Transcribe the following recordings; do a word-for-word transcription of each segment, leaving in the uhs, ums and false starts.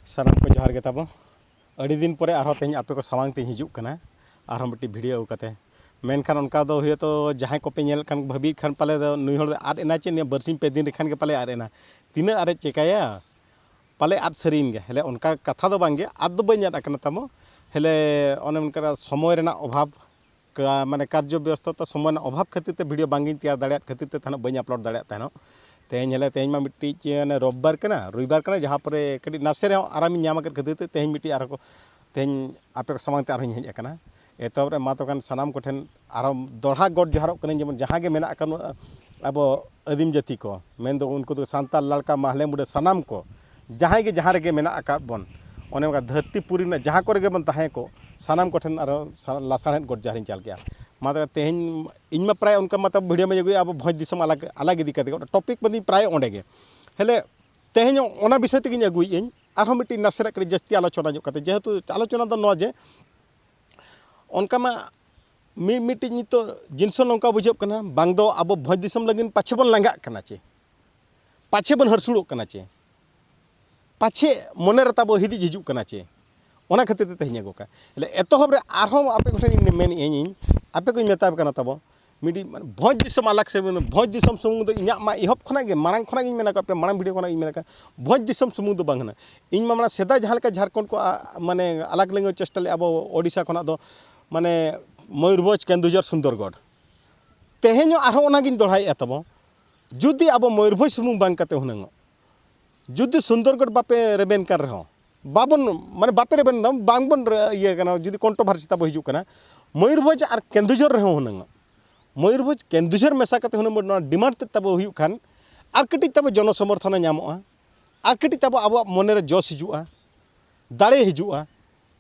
ᱥᱟᱱᱟᱢ ᱠᱚ ᱡᱚᱦᱟᱨ ᱜᱮ ᱛᱟᱵᱚ᱾ ᱟᱹᱰᱤ ᱫᱤᱱ ᱯᱚᱨᱮ ᱟᱨᱦᱚᱸ ᱛᱮᱦᱮᱧ ᱟᱯᱮ ᱠᱚ ᱥᱟᱢᱟᱝ ᱛᱮᱧ ᱦᱤᱡᱩᱜ ᱠᱟᱱᱟ, ᱟᱨᱦᱚᱸ ᱢᱤᱫᱴᱤᱡ ᱵᱷᱤᱰᱤᱭᱳ ᱟᱹᱜᱩ ᱠᱟᱛᱮ᱾ ᱢᱮᱱᱠᱷᱟᱱ ᱚᱱᱠᱟ ᱫᱚ ᱦᱩᱭᱩᱜᱼᱟ ᱛᱚ, ᱡᱟᱦᱟᱸᱭ ᱠᱚᱯᱮ ᱧᱮᱞᱮᱫ ᱠᱷᱟᱱ ᱵᱷᱟᱹᱵᱤᱭᱮᱫ ᱠᱷᱟᱱ ᱯᱟᱞᱮ ᱫᱚ ᱱᱩᱭ ᱦᱚᱲ ᱫᱚ ᱟᱫ ᱮᱱᱟ ᱪᱮ, ᱱᱤᱭᱟᱹ ᱵᱟᱨᱥᱤᱧ ᱯᱮ ᱫᱤᱱ ᱨᱮ ᱠᱷᱟᱱ ᱜᱮ ᱯᱟᱞᱮ ᱟᱫ ᱮᱱᱟ, ᱛᱤᱱᱟᱹᱜ ᱟᱨᱮ ᱪᱮᱠᱟᱭᱟ, ᱯᱟᱞᱮ ᱟᱫ ᱥᱟᱹᱨᱤᱭᱮᱱ ᱜᱮ᱾ ᱦᱮᱞᱮ, ᱚᱱᱠᱟ ᱠᱟᱛᱷᱟ ᱫᱚ ᱵᱟᱝ ᱜᱮ, ᱟᱫ ᱫᱚ ᱵᱟᱹᱧ ᱟᱫ ᱟᱠᱟᱱᱟ ᱛᱟᱵᱚ᱾ ᱦᱮᱞᱮ, ᱚᱱᱮ ᱚᱱᱠᱟ ᱥᱚᱢᱚᱭ ᱨᱮᱱᱟᱜ ᱚᱵᱷᱟᱵᱽ, ᱠᱟ-, ᱢᱟᱱᱮ ᱠᱟᱨᱡᱚ ᱵᱮᱥᱛᱚᱛᱟ, ᱥᱚᱢᱚᱭ ᱨᱮᱱᱟᱜ ᱚᱵᱷᱟᱵᱽ ᱠᱷᱟᱹᱛᱤᱨ ᱛᱮ ᱵᱷᱤᱰᱤᱭᱳ ᱵᱟᱝ ᱜᱤᱧ ᱛᱮᱭᱟᱨ ᱫᱟᱲᱮᱭᱟᱜ ᱠᱷᱟᱹᱛᱤᱨ ᱛᱮ ᱛᱟᱦᱮᱱᱚᱜ ᱵᱟᱹᱧ ᱟᱯᱞᱳᱰ ᱫᱟᱲᱮᱭᱟᱜ ᱛᱟᱦᱮᱱᱚᱜ᱾ ᱛᱮᱦᱮᱧ ᱦᱮᱞᱮ, ᱛᱮᱦᱮᱧ ᱢᱟ ᱢᱤᱫᱴᱤᱡ, ᱚᱱᱮ, ᱨᱳᱵᱵᱟᱨ ᱠᱟᱱᱟ, ᱨᱚᱵᱤᱵᱟᱨ ᱠᱟᱱᱟ, ᱡᱟᱦᱟᱸ ᱯᱚᱨᱮ ᱠᱟᱹᱴᱤᱡ ᱱᱟᱥᱮ ᱨᱮᱦᱚᱸ ᱟᱨᱟᱢᱤᱧ ᱧᱟᱢ ᱟᱠᱟᱫ ᱠᱷᱟᱹᱛᱤᱨ ᱛᱮ ᱛᱮᱦᱮᱧ ᱢᱤᱫᱴᱤᱡ ᱟᱨᱦᱚᱸ ᱠᱚ, ᱛᱮᱦᱮᱧ ᱟᱯᱮ ᱠᱚ ᱥᱟᱢᱟᱝ ᱛᱮ ᱟᱨᱦᱚᱸᱧ ᱦᱮᱡ ᱟᱠᱟᱱᱟ᱾ ᱮᱛᱚᱦᱚᱵ ᱨᱮ ᱢᱟ ᱛᱚ ᱠᱷᱟᱱ ᱥᱟᱱᱟᱢ ᱠᱚᱴᱷᱮᱱ ᱟᱨᱦᱚᱸ ᱫᱚᱦᱲᱟ ᱜᱚᱰ ᱡᱚᱦᱟᱨᱚᱜ ᱠᱟᱹᱱᱟᱹᱧ, ᱡᱮᱢᱚᱱ ᱡᱟᱦᱟᱸ ᱜᱮ ᱢᱮᱱᱟᱜ ᱟᱠᱟᱫ ᱟᱵᱚ ᱟᱹᱫᱤᱢ ᱡᱟᱹᱛᱤ ᱠᱚ, ᱢᱮᱱᱫᱚ ᱩᱱᱠᱩ ᱫᱚ ᱥᱟᱱᱛᱟᱲ, ᱞᱟᱲᱠᱟ, ᱢᱟᱦᱞᱮ, ᱢᱩᱰᱟᱹ, ᱥᱟᱱᱟᱢ ᱠᱚ, ᱡᱟᱦᱟᱸᱭ ᱜᱮ ᱡᱟᱦᱟᱸ ᱨᱮᱜᱮ ᱢᱮᱱᱟᱜ ᱟᱠᱟᱫ ᱵᱚᱱ, ᱚᱱᱮ ᱚᱱᱠᱟ ᱫᱷᱟᱹᱨᱛᱤ ᱯᱩᱨᱤ ᱨᱮᱱᱟᱜ ᱡᱟᱦᱟᱸ ᱠᱚᱨᱮ ᱜᱮᱵᱚᱱ ᱛᱟᱦᱮᱸ ᱠᱚᱜ, ᱥᱟᱱᱟᱢ ᱠᱚᱴᱷᱮᱱ ᱟᱨᱦᱚᱸ ᱥᱟ-, ᱞᱟᱥᱟᱲᱦᱮᱫ ᱜᱚᱰ ᱡᱚᱦᱟᱨᱤᱧ ᱪᱟᱞ ᱠᱮᱜᱼᱟ᱾ ᱢᱟ ᱛᱚᱵᱮ ᱛᱮᱦᱮᱧ ᱤᱧ ᱢᱟ ᱯᱨᱟᱭ ᱚᱱᱠᱟ ᱢᱟ ᱛᱚ ᱵᱷᱤᱰᱤᱭᱳ ᱢᱟᱧ ᱟᱹᱜᱩᱭᱟ ᱟᱵᱚ ᱵᱷᱚᱸᱡᱽ ᱫᱤᱥᱚᱢ ᱟᱞᱟᱜᱽ, ᱟᱞᱟᱜᱽ ᱤᱫᱤ ᱠᱟᱛᱮ, ᱴᱚᱯᱤᱠ ᱢᱟᱫᱤᱧ ᱯᱨᱟᱭ ᱚᱸᱰᱮ ᱜᱮ᱾ ᱦᱮᱞᱮ, ᱛᱮᱦᱮᱧ ᱚᱱᱟ ᱵᱤᱥᱚᱭ ᱛᱮᱜᱤᱧ ᱟᱹᱜᱩᱭᱮᱫ ᱟᱹᱧ, ᱟᱨᱦᱚᱸ ᱢᱤᱫᱴᱤᱡ ᱱᱟᱥᱮᱱᱟᱜ ᱠᱟᱹᱴᱤᱡ ᱡᱟᱹᱥᱛᱤ ᱟᱞᱳᱪᱚᱱᱟ ᱧᱚᱜ ᱠᱟᱛᱮ, ᱡᱮᱦᱮᱛᱩ ᱟᱞᱳᱪᱚᱱᱟ ᱫᱚ ᱱᱚᱣᱟ ᱡᱮ, ᱚᱱᱠᱟ ᱢᱟ ᱢᱤᱫ ᱢᱤᱫᱴᱤᱡ ᱱᱤᱛᱚᱜ ᱡᱤᱱᱤᱥ ᱦᱚᱸ ᱱᱚᱝᱠᱟ ᱵᱩᱡᱷᱟᱹᱜ ᱠᱟᱱᱟ, ᱵᱟᱝ ᱫᱚ ᱟᱵᱚ ᱵᱷᱚᱸᱡᱽ ᱫᱤᱥᱚᱢ ᱞᱟᱹᱜᱤᱫ ᱯᱟᱪᱷᱮ ᱵᱚᱱ ᱞᱟᱸᱜᱟᱜ ᱠᱟᱱᱟ ᱪᱮ, ᱯᱟᱪᱷᱮ ᱵᱚᱱ ᱦᱟᱹᱨᱥᱩᱲᱚᱜ ᱠᱟᱱᱟ ᱪᱮ, ᱯᱟᱪᱷᱮ ᱢᱚᱱᱮ ᱨᱮ ᱛᱟᱵᱚ ᱦᱤᱫᱤᱡ ᱦᱤᱡᱩᱜ ᱠᱟᱱᱟ ᱪᱮ, ᱚᱱᱟ ᱠᱷᱟᱹᱛᱤᱨ ᱛᱮ ᱛᱮᱦᱮᱧ ᱟᱹᱜᱩ ᱠᱟᱜᱼᱟ᱾ ᱛᱟᱦᱞᱮ ᱮᱛᱚᱦᱚᱵ ᱨᱮ ᱟᱨᱦᱚᱸ ᱟᱯᱮ ᱠᱚᱴᱷᱮᱱ ᱤᱧ ᱢᱮᱱᱮᱫ ᱟᱹᱧ, ᱟᱯᱮ ᱠᱚᱧ ᱢᱮᱛᱟ ᱯᱮ ᱠᱟᱱᱟ ᱛᱟᱵᱚ, ᱢᱤᱫᱴᱤᱡ ᱢᱟᱱᱮ ᱵᱷᱚᱸᱡᱽ ᱫᱤᱥᱚᱢ ᱟᱞᱟᱜᱽ ᱥᱮ ᱵᱷᱚᱸᱡᱽ ᱫᱤᱥᱚᱢ ᱥᱩᱢᱩᱝ ᱫᱚ ᱤᱧᱟᱹᱜ ᱢᱟ ᱮᱦᱚᱵ ᱠᱷᱚᱱᱟᱜ ᱜᱮ, ᱢᱟᱲᱟᱝ ᱠᱷᱚᱱᱟᱜ ᱜᱤᱧ ᱢᱮᱱ ᱟᱠᱟᱫ ᱯᱮᱭᱟ, ᱢᱟᱲᱟᱝ ᱵᱷᱤᱰᱤᱭᱳ ᱠᱷᱚᱱᱟᱜ ᱜᱤᱧ ᱢᱮᱱ ᱟᱠᱟᱫ, ᱵᱷᱚᱸᱡᱽ ᱫᱤᱥᱚᱢ ᱥᱩᱢᱩᱝ ᱫᱚ ᱵᱟᱝ ᱠᱟᱱᱟ᱾ ᱤᱧ ᱢᱟ ᱢᱟᱲᱟᱝ ᱥᱮᱫᱟᱭ ᱡᱟᱦᱟᱸ ᱞᱮᱠᱟ ᱡᱷᱟᱲᱠᱷᱚᱸᱰ ᱠᱚ, ᱟ, ᱢᱟᱱᱮ ᱟᱞᱟᱜᱽ ᱞᱟᱹᱜᱤᱫ ᱪᱮᱥᱴᱟ ᱞᱮᱫᱼᱟ ᱟᱵᱚ ᱳᱰᱤᱥᱟ ᱠᱷᱚᱱᱟᱜ ᱫᱚ, ᱢᱟᱱᱮ ᱢᱚᱭᱩᱨᱵᱷᱚᱸᱡᱽ, ᱠᱮᱱᱫᱩᱡᱷᱚᱨ, ᱥᱩᱱᱫᱚᱨᱜᱚᱲ᱾ ᱛᱮᱦᱮᱧ ᱦᱚᱸ ᱟᱨᱦᱚᱸ ᱚᱱᱟᱜᱤᱧ ᱫᱚᱦᱲᱟᱭᱮᱫᱼᱟ ᱛᱟᱵᱚ, ᱡᱩᱫᱤ ᱟᱵᱚ ᱢᱚᱭᱩᱨᱵᱷᱚᱸᱡᱽ ᱥᱩᱢᱩᱝ ᱵᱟᱝ ᱠᱟᱛᱮ ᱦᱩᱱᱟᱹᱝ ᱡᱩᱫᱤ ᱥᱩᱱᱫᱚᱨᱜᱚᱲ ᱵᱟᱯᱮ ᱨᱮᱵᱮᱱ ᱠᱟᱱ ᱨᱮᱦᱚᱸ, ᱵᱟᱵᱚᱱ, ᱢᱟᱱᱮ ᱵᱟᱯᱮ ᱨᱮᱵᱮᱱ ᱫᱟ, ᱵᱟᱝᱵᱚᱱ ᱨᱮ-, ᱤᱭᱟᱹ ᱠᱟᱱᱟ, ᱡᱩᱫᱤ ᱠᱚᱱᱴᱨᱳᱵᱷᱟᱨᱥᱤ ᱛᱟᱵᱚ ᱦᱤᱡᱩᱜ ᱠᱟᱱᱟ, ᱢᱚᱭᱩᱨᱵᱷᱚᱸᱡᱽ ᱟᱨ ᱠᱮᱱᱫᱩᱡᱷᱚᱨ ᱨᱮᱦᱚᱸ ᱦᱩᱱᱟᱹᱝ, ᱢᱚᱭᱩᱨᱵᱷᱚᱸᱡᱽ ᱠᱮᱱᱫᱩᱡᱷᱚᱨ ᱢᱮᱥᱟ ᱠᱟᱛᱮ ᱦᱩᱱᱟᱹᱝ ᱱᱚᱣᱟ ᱰᱤᱢᱟᱱᱰ ᱛᱮ ᱛᱟᱵᱚ ᱦᱩᱭᱩᱜ ᱠᱷᱟᱱ, ᱟᱨ ᱠᱟᱹᱴᱤᱡ ᱛᱟᱵᱚ ᱡᱚᱱᱚ ᱥᱚᱢᱚᱨᱛᱷᱚᱱ ᱧᱟᱢᱚᱜᱼᱟ, ᱟᱨ ᱠᱟᱹᱴᱤᱡ ᱛᱟᱵᱚ ᱟᱵᱚᱣᱟᱜ ᱢᱚᱱᱮ ᱨᱮ ᱡᱚᱥ ᱦᱤᱡᱩᱜᱼᱟ, ᱫᱟᱲᱮ ᱦᱤᱡᱩᱜᱼᱟ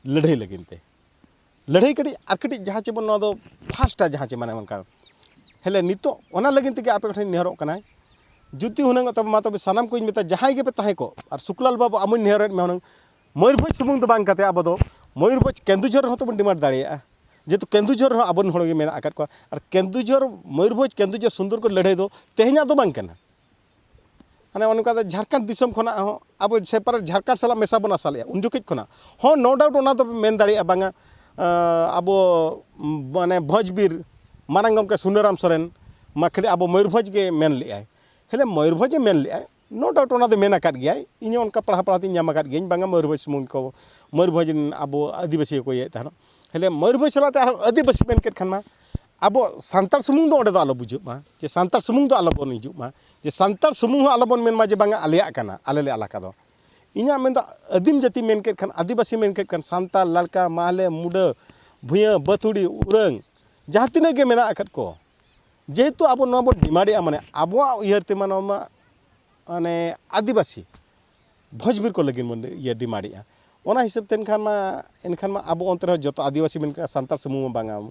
ᱞᱟᱹᱲᱦᱟᱹᱭ ᱞᱟᱹᱜᱤᱫ ᱛᱮ᱾ ᱞᱟᱹᱲᱦᱟᱹᱭ ᱠᱟᱹᱴᱤᱡ ᱟᱨ ᱠᱟᱹᱴᱤᱡ ᱡᱟᱦᱟᱸ ᱪᱮ ᱵᱚᱱ, ᱱᱚᱣᱟ ᱫᱚ ᱯᱷᱟᱥᱴᱟ ᱡᱟᱦᱟᱸ ᱪᱮ ᱢᱟᱱᱮ ᱚᱱᱠᱟ᱾ ᱦᱮᱞᱮ, ᱱᱤᱛᱚᱜ ᱚᱱᱟ ᱞᱟᱹᱜᱤᱫ ᱛᱮᱜᱮ ᱟᱯᱮ ᱠᱚᱴᱷᱮᱱ ᱱᱮᱦᱚᱨᱚᱜ ᱠᱟᱱᱟᱭ, ᱡᱩᱫᱤ ᱦᱩᱱᱟᱹᱝ ᱛᱚᱵᱮ ᱢᱟ ᱛᱚᱵᱮ ᱥᱟᱱᱟᱢ ᱠᱚᱧ ᱢᱮᱛᱟ, ᱡᱟᱦᱟᱸᱭ ᱜᱮᱯᱮ ᱛᱟᱦᱮᱸ ᱠᱚᱜ, ᱟᱨ ᱥᱩᱠᱞᱟᱞ ᱵᱟᱹᱵᱩ ᱟᱢᱤᱧ ᱱᱮᱦᱚᱨᱮᱫ ᱢᱮ ᱦᱩᱱᱟᱹᱝ, ᱢᱚᱭᱩᱨᱵᱷᱚᱸᱡᱽ ᱥᱩᱢᱩᱝ ᱫᱚ ᱵᱟᱝ ᱠᱟᱛᱮ ᱟᱵᱚ ᱫᱚ ᱢᱚᱭᱩᱨᱵᱷᱚᱸᱡᱽ ᱠᱮᱱᱫᱩᱡᱷᱚᱨ ᱨᱮᱦᱚᱸ ᱛᱚᱵᱚᱱ ᱰᱤᱢᱟᱱᱰ ᱫᱟᱲᱮᱭᱟᱜᱼᱟ, ᱡᱮᱦᱮᱛᱩ ᱠᱮᱱᱫᱩᱡᱷᱚᱨ ᱨᱮᱦᱚᱸ ᱟᱵᱚᱨᱮᱱ ᱦᱚᱲ ᱜᱮ ᱢᱮᱱᱟᱜ ᱟᱠᱟᱫ ᱠᱚᱣᱟ᱾ ᱟᱨ ᱠᱮᱱᱫᱩᱡᱷᱚᱨ, ᱢᱚᱭᱩᱨᱵᱷᱚᱸᱡᱽ ᱠᱮᱱᱫᱩᱡᱷᱚᱨ ᱥᱩᱱᱫᱚᱨᱜᱚᱲ ᱞᱟᱹᱲᱦᱟᱹᱭ ᱫᱚ ᱛᱮᱦᱮᱧᱟᱜ ᱫᱚ ᱵᱟᱝ ᱠᱟᱱᱟ᱾ ᱢᱟᱱᱮ ᱚᱱᱠᱟ ᱫᱚ ᱡᱷᱟᱲᱠᱷᱚᱸᱰ ᱫᱤᱥᱚᱢ ᱠᱷᱚᱱᱟᱜ ᱦᱚᱸ ᱟᱵᱚ separate ᱡᱷᱟᱲᱠᱷᱚᱸᱰ ᱥᱟᱞᱟᱜ ᱢᱮᱥᱟ ᱵᱚᱱ ᱟᱥᱟ ᱞᱮᱫᱼᱟ ᱩᱱ ᱡᱚᱠᱷᱚᱡ ᱠᱷᱚᱱᱟᱜ ᱦᱚᱸ, no doubt ᱚᱱᱟ ᱫᱚ ᱢᱮᱱ ᱫᱟᱲᱮᱭᱟᱜᱼᱟ ᱵᱟᱝᱟ᱾ ᱟᱵᱚ ᱢᱟᱱᱮ ᱵᱷᱚᱸᱡᱽ ᱵᱤᱨ ᱢᱟᱨᱟᱝ ᱜᱚᱢᱠᱮ ᱥᱩᱱᱟᱹᱨᱟᱢ ᱥᱚᱨᱮᱱ ᱢᱟ ᱠᱷᱟᱹᱞᱤ ᱟᱵᱚ ᱢᱚᱭᱩᱨᱵᱷᱚᱸᱡᱽ ᱜᱮ ᱢᱮᱱ ᱞᱮᱫᱼᱟᱭ᱾ ᱦᱮᱞᱮ ᱢᱚᱭᱩᱨᱵᱷᱚᱸᱡᱽ ᱮ ᱢᱮᱱ ᱞᱮᱫᱼᱟᱭ, no doubt ᱚᱱᱟ ᱫᱚ ᱢᱮᱱ ᱟᱠᱟᱫ ᱜᱮᱭᱟᱭ᱾ ᱤᱧ ᱦᱚᱸ ᱚᱱᱠᱟ ᱯᱟᱲᱦᱟᱣ ᱯᱟᱲᱦᱟᱣ ᱛᱤᱧ ᱧᱟᱢ ᱟᱠᱟᱫ ᱜᱤᱭᱟᱹᱧ, ᱵᱟᱝᱟ ᱢᱚᱭᱩᱨᱵᱷᱚᱸᱡᱽ ᱥᱩᱢᱩᱝ ᱠᱚ, ᱢᱚᱭᱩᱨᱵᱷᱚᱸᱡᱽ ᱨᱮᱱ ᱟᱵᱚ ᱟᱹᱫᱤᱵᱟᱹᱥᱤ ᱠᱚᱠᱚ ᱤᱭᱟᱹᱭᱮᱫ ᱛᱟᱦᱮᱱᱟ᱾ ᱦᱮᱞᱮ ᱢᱚᱭᱩᱨᱵᱷᱚᱸᱡᱽ ᱥᱟᱞᱟᱜ ᱛᱮ ᱟᱨᱦᱚᱸ ᱟᱹᱫᱤᱵᱟᱹᱥᱤ ᱢᱮᱱ ᱠᱮᱫ ᱠᱷᱟᱱ ᱢᱟ ᱟᱵᱚ ᱥᱟᱱᱛᱟᱲ ᱥᱩᱢᱩᱝ ᱫᱚ ᱚᱸᱰᱮ ᱫᱚ ᱟᱞᱚ ᱵᱩᱡᱷᱟᱹᱜ ᱢᱟ, ᱡᱮ ᱥᱟᱱᱛᱟᱲ ᱥᱩᱢᱩᱝ ᱫᱚ ᱟᱞᱚᱵᱚᱱ ᱦᱤᱡᱩᱜ ᱢᱟ, ᱡᱮ ᱥᱟᱱᱛᱟᱲ ᱥᱩᱢᱩᱝ ᱦᱚᱸ ᱟᱞᱚᱵᱚᱱ ᱢᱮᱱ ᱢᱟ ᱡᱮ ᱵᱟᱝᱟ ᱟᱞᱮᱭᱟᱜ ᱠᱟᱱᱟ, ᱟᱞᱮ ᱞᱮ ᱟᱞᱟᱠᱟ ᱫᱚ᱾ ᱤᱧᱟᱹᱜ ᱢᱮᱱᱫᱚ ᱟᱹᱫᱤᱢ ᱡᱟᱹᱛᱤ ᱢᱮᱱ ᱠᱮᱫ ᱠᱷᱟᱱ, ᱟᱹᱫᱤᱵᱟᱹᱥᱤ ᱢᱮᱱ ᱠᱮᱫ ᱠᱷᱟᱱ, ᱥᱟᱱᱛᱟᱲ, ᱞᱟᱲᱠᱟ, ᱢᱟᱦᱞᱮ, ᱢᱩᱰᱟᱹ, ᱵᱷᱩᱭᱟᱹ, ᱵᱟᱹᱛᱩᱲᱤ, ᱩᱨᱟᱹᱝ, ᱡᱟᱦᱟᱸ ᱛᱤᱱᱟᱹᱜ ᱜᱮ ᱢᱮᱱᱟᱜ ᱟᱠᱟᱫ ᱠᱚ, ᱡᱮᱦᱮᱛᱩ ᱟᱵᱚ ᱱᱚᱣᱟ ᱵᱚᱱ ᱰᱤᱢᱟᱱᱰᱮᱜᱼᱟ, ᱢᱟᱱᱮ ᱟᱵᱚᱣᱟᱜ ᱩᱭᱦᱟᱹᱨ ᱛᱮᱢᱟ ᱱᱚᱣᱟ ᱢᱟ ᱢᱟᱱᱮ ᱟᱹᱫᱤᱵᱟᱹᱥᱤ ᱵᱷᱚᱸᱡᱽ ᱵᱤᱨ ᱠᱚ ᱞᱟᱹᱜᱤᱫ ᱵᱚᱱ ᱤᱭᱟᱹ ᱰᱤᱢᱟᱱᱰᱮᱜᱼᱟ᱾ ᱚᱱᱟ ᱦᱤᱥᱟᱹᱵ ᱛᱮ ᱮᱱᱠᱷᱟᱱ ᱢᱟ, ᱮᱱᱠᱷᱟᱱ ᱢᱟ ᱟᱵᱚ ᱚᱱᱛᱮ ᱨᱮᱦᱚᱸ ᱡᱚᱛᱚ ᱟᱹᱫᱤᱵᱟᱹᱥᱤ ᱢᱮᱱ ᱠᱟᱜᱼᱟ, ᱥᱟᱱᱛᱟᱲ ᱥᱩᱢᱩᱝ ᱢᱟ ᱵᱟᱝᱟ᱾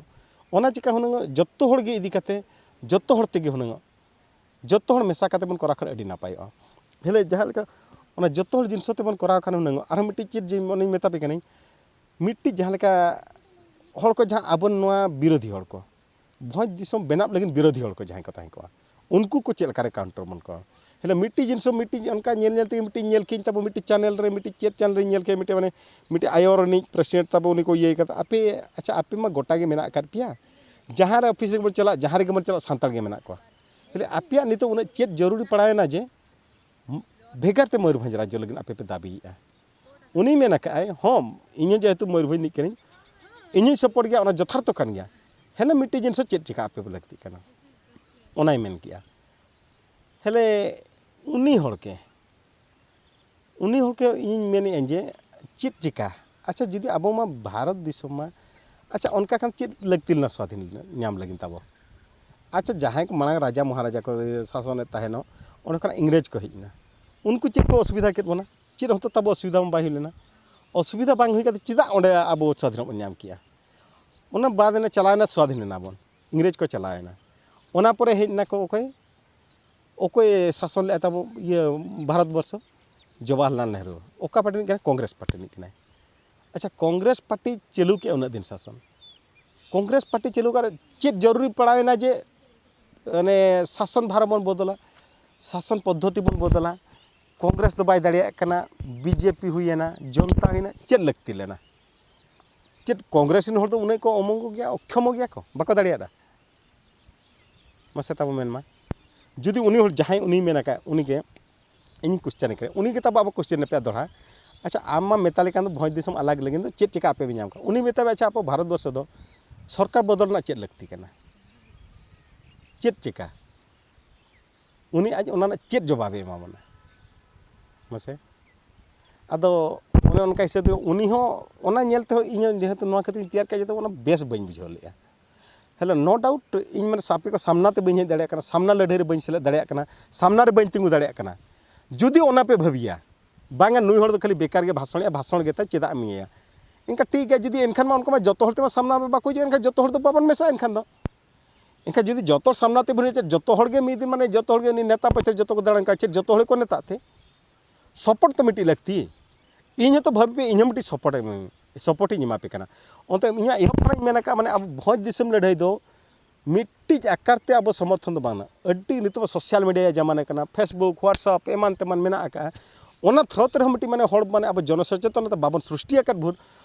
ᱚᱱᱟ ᱪᱤᱠᱟ ᱦᱩᱱᱟᱹᱝ ᱡᱚᱛᱚ ᱦᱚᱲ ᱜᱮ ᱤᱫᱤ ᱠᱟᱛᱮ, ᱡᱚᱛᱚ ᱦᱚᱲ ᱛᱮᱜᱮ ᱦᱩᱱᱟᱹᱝ, ᱡᱚᱛᱚ ᱦᱚᱲ ᱢᱮᱥᱟ ᱠᱟᱛᱮ ᱵᱚᱱ ᱠᱚᱨᱟᱣ ᱠᱷᱟᱱ ᱟᱹᱰᱤ ᱱᱟᱯᱟᱭᱚᱜᱼᱟ᱾ ᱦᱮᱞᱮ ᱡᱟᱦᱟᱸ ᱞᱮᱠᱟ ᱚᱱᱟ ᱡᱚᱛᱚ ᱦᱚᱲ ᱡᱤᱱᱤᱥ ᱛᱮᱵᱚᱱ ᱠᱚᱨᱟᱣ ᱠᱷᱟᱱ ᱦᱩᱱᱟᱹᱝ ᱟᱨᱦᱚᱸ ᱢᱤᱫᱴᱤᱡ ᱪᱮᱫ ᱡᱮ ᱚᱱᱮᱧ ᱢᱮᱛᱟ ᱯᱮ ᱠᱟᱹᱱᱟᱹᱧ, ᱢᱤᱫᱴᱤᱡ ᱡᱟᱦᱟᱸ ᱞᱮᱠᱟ ᱦᱚᱲ ᱠᱚ, ᱡᱟᱦᱟᱸ ᱟᱵᱚ ᱱᱚᱣᱟ ᱵᱤᱨᱳᱫᱷᱤ ᱦᱚᱲ ᱠᱚ, ᱵᱷᱚᱸᱡᱽ ᱫᱤᱥᱚᱢ ᱵᱮᱱᱟᱣ ᱞᱟᱹᱜᱤᱫ ᱵᱤᱨᱳᱫᱷᱤ ᱦᱚᱲ ᱠᱚ ᱡᱟᱦᱟᱸᱭ ᱠᱚ ᱛᱟᱦᱮᱸ ᱠᱚᱜᱼᱟ, ᱩᱱᱠᱩ ᱠᱚ ᱪᱮᱫ ᱞᱮᱠᱟᱨᱮ counter ᱵᱚᱱ ᱠᱚᱣᱟ? ᱦᱮᱞᱮ ᱢᱤᱫᱴᱤᱡ ᱡᱤᱱᱤᱥ ᱦᱚᱸ ᱢᱤᱫᱴᱤᱡ ᱚᱱᱠᱟ ᱧᱮᱞ ᱧᱮᱞ ᱛᱮᱜᱮ ᱢᱤᱫᱴᱤᱡ ᱧᱮᱞ ᱠᱮᱫ ᱛᱟᱵᱚ, ᱢᱤᱫᱴᱤᱡ channel ᱨᱮ, ᱢᱤᱫᱴᱤᱡ ᱪᱮᱫ channel ᱨᱮᱧ ᱧᱮᱞ ᱠᱮᱫ, ᱢᱤᱫᱴᱤᱡ ᱢᱟᱱᱮ ᱢᱤᱫᱴᱤᱡ ᱟᱭᱳ ᱨᱤᱱᱤᱡ president ᱛᱟᱵᱚ, ᱩᱱᱤ ᱠᱚ ᱤᱭᱟᱹᱭ ᱠᱟᱫᱟ, ᱟᱯᱮ, ᱟᱪᱪᱷᱟ, ᱟᱯᱮ ᱢᱟ ᱜᱚᱴᱟ ᱜᱮ ᱢᱮᱱᱟᱜ ᱟᱠᱟᱫ ᱯᱮᱭᱟ, ᱡᱟᱦᱟᱸ ᱨᱮ office ᱨᱮᱵᱚᱱ ᱪᱟᱞᱟᱜ, ᱡᱟᱦᱟᱸ ᱨᱮᱜᱮ ᱵᱚᱱ ᱪᱟᱞᱟᱜ, ᱥᱟᱱᱛᱟᱲ ᱜᱮ ᱢᱮᱱᱟᱜ ᱠᱚᱣᱟ᱾ ᱛᱟᱦᱞᱮ ᱟᱯᱮᱭᱟᱜ ᱱᱤᱛᱚᱜ ᱩᱱᱟᱹᱜ ᱪᱮᱫ ᱡᱚᱨᱩᱨᱤ ᱯᱟᱲᱟᱣᱮᱱᱟ ᱡᱮ ᱵᱷᱮᱜᱟᱨ ᱛᱮ ᱢᱚᱭᱩᱨᱵᱷᱚᱸᱡᱽ ᱨᱟᱡᱽᱡᱚ ᱞᱟᱹᱜᱤᱫ ᱟᱯᱮ ᱯᱮ ᱫᱟᱹᱵᱤᱭᱮᱫᱼᱟ? ᱩᱱᱤ ᱢᱮᱱ ᱟᱠᱟᱫᱼᱟᱭ, ᱦᱚᱸ, ᱤᱧ ᱦᱚᱸ ᱡᱮᱦᱮᱛᱩ ᱢᱚᱭᱩᱨᱵᱷᱚᱸᱡᱽ ᱨᱤᱱᱤᱡ ᱠᱟᱹᱱᱟᱹᱧ, ᱤᱧ ᱦᱚᱸᱧ support ᱜᱮᱭᱟ, ᱚᱱᱟ ᱡᱚᱛᱷᱟᱨᱛᱷᱚ ᱠᱟᱱ ᱜᱮᱭᱟ᱾ ᱦᱮᱸ, ᱢᱤᱫᱴᱤᱡ ᱡᱤᱱᱤᱥ ᱦᱚᱸ ᱪᱮᱫ ᱪᱮᱠᱟ ᱟᱯᱮ ᱯᱮ ᱞᱟᱹᱠᱛᱤᱜ ᱠᱟᱱᱟ, ᱚᱱᱟᱭ ᱢᱮᱱ ᱠᱮᱜᱼᱟ᱾ ᱦᱮᱞᱮ ᱩᱱᱤ ᱦᱚᱲ ᱜᱮ, ᱩᱱᱤ ᱦᱚᱲ ᱜᱮ ᱤᱧᱤᱧ ᱢᱮᱱᱮᱫᱼᱟ ᱡᱮ ᱪᱮᱫ ᱪᱮᱠᱟ? ᱟᱪᱪᱷᱟ, ᱡᱩᱫᱤ ᱟᱵᱚ ᱢᱟ ᱵᱷᱟᱨᱚᱛ ᱫᱤᱥᱚᱢ ᱢᱟ, ᱟᱪᱪᱷᱟ, ᱚᱱᱠᱟ ᱠᱷᱟᱱ ᱪᱮᱫ ᱞᱟᱹᱠᱛᱤ ᱞᱮᱱᱟ ᱥᱣᱟᱫᱷᱤᱱ ᱧᱟᱢ ᱞᱟᱹᱜᱤᱫ ᱛᱟᱵᱚ? ᱟᱪᱪᱷᱟ, ᱡᱟᱦᱟᱸᱭ ᱠᱚ ᱢᱟᱲᱟᱝ ᱨᱟᱡᱟ ᱢᱚᱦᱟᱨᱟᱡᱟ ᱠᱚ ᱥᱟᱥᱚᱱᱮᱫ ᱛᱟᱦᱮᱱᱚᱜ, ᱚᱸᱰᱮ ᱠᱷᱚᱱᱟᱜ ᱤᱝᱨᱮᱡᱽ ᱠᱚ ᱦᱮᱡ ᱮᱱᱟ, ᱩᱱᱠᱩ ᱪᱮᱫ ᱠᱚ ᱚᱥᱩᱵᱤᱫᱷᱟ ᱠᱮᱫ ᱵᱚᱱᱟ? ᱪᱮᱫ ᱦᱚᱸᱛᱚ ᱛᱟᱵᱚ ᱚᱥᱩᱵᱤᱫᱷᱟ ᱢᱟ ᱵᱟᱭ ᱦᱩᱭ ᱞᱮᱱᱟ᱾ ᱚᱥᱩᱵᱤᱫᱷᱟ ᱵᱟᱝ ᱦᱩᱭ ᱠᱟᱛᱮ ᱪᱮᱫᱟᱜ ᱚᱸᱰᱮ ᱟᱵᱚ ᱥᱣᱟᱫᱷᱤᱱᱚᱜ ᱵᱚᱱ ᱧᱟᱢ ᱠᱮᱜᱼᱟ? ᱚᱱᱟ ᱵᱟᱫ ᱮᱱᱟ, ᱪᱟᱞᱟᱣ ᱮᱱᱟ, ᱥᱣᱟᱫᱷᱤᱱ ᱮᱱᱟ ᱵᱚᱱ, ᱤᱝᱨᱮᱡᱽ ᱠᱚ ᱪᱟᱞᱟᱣ ᱮᱱᱟ᱾ ᱚᱱᱟ ᱯᱚᱨᱮ ᱦᱮᱡ ᱮᱱᱟ ᱠᱚ ᱚᱠᱚᱭ? ᱚᱠᱚᱭ ᱥᱟᱥᱚᱱ ᱞᱮᱫᱼᱟ ᱛᱟᱵᱚ ᱤᱭᱟᱹ ᱵᱷᱟᱨᱚᱛ ᱵᱚᱨᱥᱚ? ᱡᱚᱣᱟᱦᱚᱨᱞᱟᱞ ᱱᱮᱦᱨᱩ᱾ ᱚᱠᱟ ᱯᱟᱨᱴᱤ ᱨᱤᱱᱤᱡ ᱠᱟᱱᱟᱭ? ᱠᱚᱝᱜᱨᱮᱥ ᱯᱟᱨᱴᱤ ᱨᱤᱱᱤᱡ ᱠᱟᱱᱟᱭ᱾ ᱟᱪᱪᱷᱟ, ᱠᱚᱝᱜᱨᱮᱥ ᱯᱟᱨᱴᱤ ᱪᱟᱹᱞᱩ ᱠᱮᱜᱼᱟ ᱩᱱᱟᱹᱜ ᱫᱤᱱ ᱥᱟᱥᱚᱱ, ᱠᱚᱝᱜᱨᱮᱥ ᱯᱟᱨᱴᱤ ᱪᱟᱹᱞᱩ ᱠᱟᱛᱮ ᱪᱮᱫ ᱡᱚᱨᱩᱨᱤ ᱯᱟᱲᱟᱣᱮᱱᱟ ᱡᱮ ᱚᱱᱮ ᱥᱟᱥᱚᱱ ᱵᱷᱟᱨ ᱵᱚᱱ ᱵᱚᱫᱚᱞᱟ? ᱥᱟᱥᱚᱱ ᱯᱚᱫᱽᱫᱷᱚᱛᱤ ᱵᱚᱱ ᱵᱚᱫᱚᱞᱟ᱾ ᱠᱚᱝᱜᱨᱮᱥ ᱫᱚ ᱵᱟᱭ ᱫᱟᱲᱮᱭᱟᱜ ᱠᱟᱱᱟ, ᱵᱤᱡᱮᱯᱤ ᱦᱩᱭᱮᱱᱟ, ᱡᱚᱱᱛᱟ ᱦᱩᱭᱮᱱᱟ, ᱪᱮᱫ ᱞᱟᱹᱠᱛᱤ ᱞᱮᱱᱟ? ᱪᱮᱫ ᱠᱚᱝᱜᱨᱮᱥ ᱨᱮᱱ ᱦᱚᱲ ᱫᱚ ᱩᱱᱟᱹᱜ ᱠᱚ ᱚᱢᱚᱝᱜᱚ ᱜᱮᱭᱟ, ᱚᱠᱠᱷᱚᱢᱚ ᱜᱮᱭᱟ ᱠᱚ, ᱵᱟᱠᱚ ᱫᱟᱲᱮᱭᱟᱜᱼᱟ? ᱢᱟᱥᱮ ᱛᱟᱵᱚ ᱢᱮᱱ ᱢᱟ, ᱡᱩᱫᱤ ᱩᱱᱤ ᱦᱚᱲ ᱡᱟᱦᱟᱸᱭ ᱩᱱᱤᱭ ᱢᱮᱱ ᱟᱠᱟᱫ, ᱩᱱᱤᱜᱮ ᱤᱧ ᱠᱚᱥᱪᱮᱱ ᱠᱟᱱᱟ, ᱩᱱᱤᱜᱮ ᱛᱟᱵᱚ ᱟᱵᱚ ᱠᱚᱥᱪᱮᱱ ᱯᱮᱭᱟ ᱫᱚᱦᱲᱟ᱾ ᱟᱪᱪᱷᱟ, ᱟᱢ ᱢᱟ ᱢᱮᱛᱟ ᱞᱮᱠᱷᱟᱱ ᱫᱚ ᱵᱷᱚᱸᱡᱽ ᱫᱤᱥᱚᱢ ᱟᱞᱟᱜᱽ ᱞᱟᱹᱜᱤᱫ ᱫᱚ ᱪᱮᱫ ᱪᱮᱠᱟ ᱟᱯᱮ ᱯᱮ ᱧᱟᱢ ᱠᱟᱜᱼᱟ? ᱩᱱᱤ ᱢᱮᱛᱟᱭ, ᱟᱪᱪᱷᱟ, ᱟᱵᱚ ᱵᱷᱟᱨᱚᱛ ᱵᱚᱨᱥᱚ ᱫᱚ ᱥᱚᱨᱠᱟᱨ ᱵᱚᱫᱚᱞ ᱨᱮᱱᱟᱜ ᱪᱮᱫ ᱞᱟᱹᱠᱛᱤ ᱠᱟᱱᱟ? ᱪᱮᱫ ᱪᱮᱠᱟ? ᱩᱱᱤ ᱟᱡ ᱚᱱᱟ ᱨᱮᱱᱟᱜ ᱪᱮᱫ ᱡᱚᱵᱟᱵᱮ ᱮᱢᱟ ᱵᱚᱱᱟ? ᱢᱟᱥᱮ᱾ ᱟᱫᱚ ᱚᱱᱮ ᱚᱱᱠᱟ ᱦᱤᱥᱟᱹᱵ ᱛᱮ ᱩᱱᱤ ᱦᱚᱸ ᱚᱱᱟ ᱧᱮᱞ ᱛᱮᱦᱚᱸ ᱤᱧ ᱦᱚᱸ ᱡᱮᱦᱮᱛᱩ ᱱᱚᱣᱟ ᱠᱷᱟᱹᱛᱤᱨ ᱤᱧ ᱛᱮᱭᱟᱨ ᱠᱮᱫ, ᱡᱮᱦᱮᱛᱩ ᱚᱱᱟ ᱵᱮᱥ ᱵᱟᱹᱧ ᱵᱩᱡᱷᱟᱹᱣ ᱞᱮᱫᱼᱟ᱾ ᱦᱮᱞᱳ, no doubt, ᱤᱧ ᱢᱟᱱᱮ ᱥᱟᱯᱮ ᱠᱚ ᱥᱟᱢᱱᱟ ᱛᱮ ᱵᱟᱹᱧ ᱦᱮᱡ ᱫᱟᱲᱮᱭᱟᱜ ᱠᱟᱱᱟ, ᱥᱟᱢᱱᱟ ᱞᱟᱹᱲᱦᱟᱹᱭ ᱨᱮ ᱵᱟᱹᱧ ᱥᱮᱞᱮᱫ ᱫᱟᱲᱮᱭᱟᱜ ᱠᱟᱱᱟ, ᱥᱟᱢᱱᱟ ᱨᱮ ᱵᱟᱹᱧ ᱛᱤᱸᱜᱩ ᱫᱟᱲᱮᱭᱟᱜ ᱠᱟᱱᱟ᱾ ᱡᱩᱫᱤ ᱚᱱᱟ ᱯᱮ ᱵᱷᱟᱹᱵᱤᱭᱟ, ᱵᱟᱝᱟ, ᱱᱩᱭ ᱦᱚᱲ ᱫᱚ ᱠᱷᱟᱹᱞᱤ ᱵᱮᱠᱟᱨ ᱜᱮ ᱵᱷᱟᱥᱚᱱᱮᱜᱼᱟ, ᱵᱷᱟᱥᱚᱱ ᱜᱮᱛᱟᱭ, ᱪᱮᱫᱟᱜ ᱮᱢ ᱤᱭᱟᱹᱭᱟ? ᱮᱱᱠᱷᱟᱱ ᱴᱷᱤᱠ ᱜᱮᱭᱟ, ᱡᱩᱫᱤ ᱮᱱᱠᱷᱟᱱ ᱢᱟ ᱚᱱᱠᱟ ᱢᱟ ᱡᱚᱛᱚ ᱦᱚᱲ ᱛᱮᱢᱟ ᱥᱟᱢᱱᱟ ᱢᱟ ᱵᱟᱠᱚ ᱦᱤᱡᱩᱜᱼᱟ, ᱮᱱᱠᱷᱟᱱ ᱡᱚᱛᱚ ᱦᱚᱲ ᱫᱚ ᱵᱟᱵᱚᱱ ᱢᱮᱥᱟᱜᱼᱟ ᱮᱱᱠᱷᱟᱱ ᱫᱚ᱾ ᱮᱱᱠᱷᱟᱱ ᱡᱩᱫᱤ ᱡᱚᱛᱚ ᱥᱟᱢᱱᱟ ᱛᱮ ᱵᱷᱤᱲ ᱦᱚᱪᱚ, ᱡᱚᱛᱚ ᱦᱚᱲ ᱜᱮ ᱢᱤᱫ ᱫᱤᱱ ᱢᱟᱱᱮ ᱡᱚᱛᱚ ᱦᱚᱲ ᱜᱮ ᱩᱱᱤ ᱱᱮᱛᱟ ᱯᱟᱪᱷᱮ ᱡᱚᱛᱚ ᱠᱚ ᱫᱟᱬᱟᱱ ᱠᱟᱱᱟ, ᱪᱮᱫ ᱡᱚᱛᱚ ᱦᱚᱲ ᱠᱚ ᱱᱮᱛᱟᱜ ᱛᱮ? ᱥᱚᱯᱳᱨᱴ ᱛᱚ ᱢᱤᱫᱴᱤᱡ ᱞᱟᱹᱠᱛᱤ᱾ ᱤᱧ ᱦᱚᱸᱛᱚ ᱵᱷᱟᱹᱵᱤ ᱯᱮ, ᱤᱧ ᱦᱚᱸ ᱢᱤᱫᱴᱤᱡ ᱥᱚᱯᱳᱨᱴ ᱮᱢ, ᱥᱚᱯᱳᱨᱴ ᱤᱧ ᱮᱢᱟ ᱯᱮ ᱠᱟᱱᱟ᱾ ᱚᱱᱛᱮ ᱤᱧᱟᱹᱜ ᱮᱦᱚᱵ ᱠᱷᱚᱱᱟᱜ ᱤᱧ ᱢᱮᱱ ᱟᱠᱟᱫ, ᱢᱟᱱᱮ ᱟᱵᱚ ᱵᱷᱚᱸᱡᱽ ᱫᱤᱥᱚᱢ ᱞᱟᱹᱲᱦᱟᱹᱭ ᱫᱚ ᱢᱤᱫᱴᱤᱡ ᱟᱠᱟᱨ ᱛᱮ ᱟᱵᱚ ᱥᱚᱢᱚᱨᱛᱷᱚᱱ ᱫᱚ ᱵᱟᱝᱟ᱾ ᱟᱹᱰᱤ ᱱᱤᱛᱚᱜ ᱢᱟ ᱥᱳᱥᱟᱞ ᱢᱤᱰᱤᱭᱟ ᱡᱟᱢᱟᱱᱟ ᱠᱟᱱᱟ, Facebook, WhatsApp ᱮᱢᱟᱱ ᱛᱮᱢᱟᱱ ᱢᱮᱱᱟᱜ ᱟᱠᱟᱫᱼᱟ᱾ ᱚᱱᱟ ᱛᱷᱨᱳ ᱛᱮ ᱨᱮᱦᱚᱸ ᱢᱤᱫᱴᱤᱡ ᱢᱟᱱᱮ ᱦᱚᱲ ᱢᱟᱱᱮ ᱟᱵᱚ ᱡᱚᱱᱚ ᱥᱚᱪᱮᱛᱚᱱᱚᱛᱟ ᱵᱟᱵᱚᱱ ᱥᱨᱤᱥᱴᱤ ᱟᱠᱟᱫ ᱵᱷᱳᱨ,